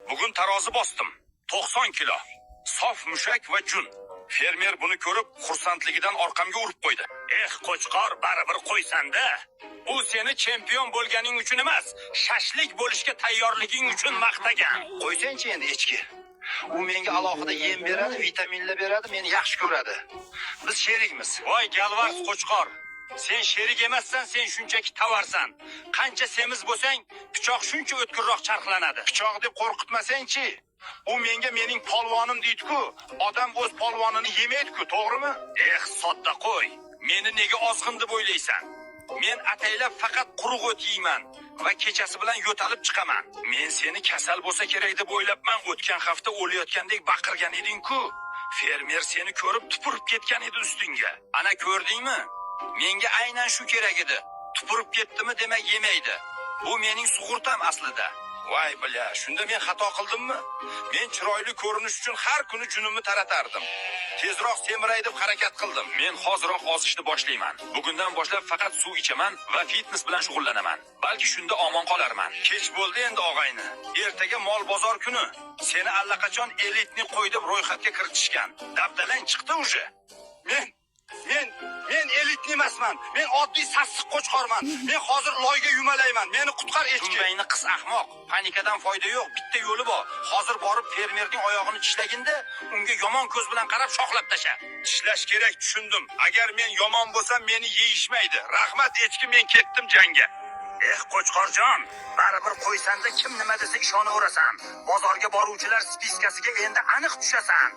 Bugun tarozi bosdim. 90 kilo. Sof mushak va jun. Fermer buni ko'rib, xursandligidan orqamga urib qo'ydi. Eh, qo'chqor, baribir qo'ysan-da. U seni chempion bo'lganing uchun emas, shashlik bo'lishga tayyorliging uchun maqtagan. Qo'ysangchi endi, echki. U menga alohida yem beradi, vitaminlar beradi, meni yaxshi ko'radi. Biz sherikmiz. Voy galvars qo'chqor. Sen sherik emassan, sen shunchaki tovarsan. Qancha semiz bo'lsang, pichoq shuncha o'tkirroq charxlanadi. Pichoq deb qo'rqitmasang-chi. U menga mening polvonim deydi-ku. Odam o'z polvonini yemaydi-ku, to'g'rimi? Eh, sodda qo'y. Meni nega ozg'in deb o'ylaysan? Men ataylab faqat quruq o't yeyman va kechasi bilan yo'talib chiqaman. Men seni kasal bo'lsa kerak deb o'ylabman. O'tgan hafta o'layotgandek baqirgan eding-ku. Fermer seni ko'rib tupurib ketgan edi ustingga. Ana ko'rdingmi? Menga aynan shu kerak edi. Tupurib ketdimi, demak yemaydi. Bu mening sug'urtam aslida. Voy бля, shunda men xato qildimmi? Men chiroyli ko'rinish uchun har kuni junimni taratardim. Tezroq semiray deb harakat qildim. Men hoziroq ozishni boshlayman. Bugundan boshlab faqat suv ichaman va fitness bilan shug'ullanaman. Balki shunda omon qolarman. Kech bo'ldi endi, og'ayni. Ertaga mol bozor kuni. Seni allaqachon элитный qo'y deb ro'yxatga kiritishgan. Dabdalang chiqdi уже. Men элитный emasman. Men oddiy sassiq qo'chqorman. Men hozir loyga yumalayman. Meni qutqar, echki. Dumbangni qis, ahmoq. Panikadan foyda yo'q. Bitta yo'li bor. Hozir borib fermerning oyog'ini tishlaginda, unga yomon ko'z bilan qarab shoxlab tasha. Tishlash kerak, tushundim. Agar men yomon bo'lsam, meni yeyishmaydi. Rahmat, echki, men ketdim jangga. Eh, qo'chqorjon, baribir qo'ysanda kim nima desa ishonaverasan. Bozorga boruvchilar списка siga endi aniq tushasan.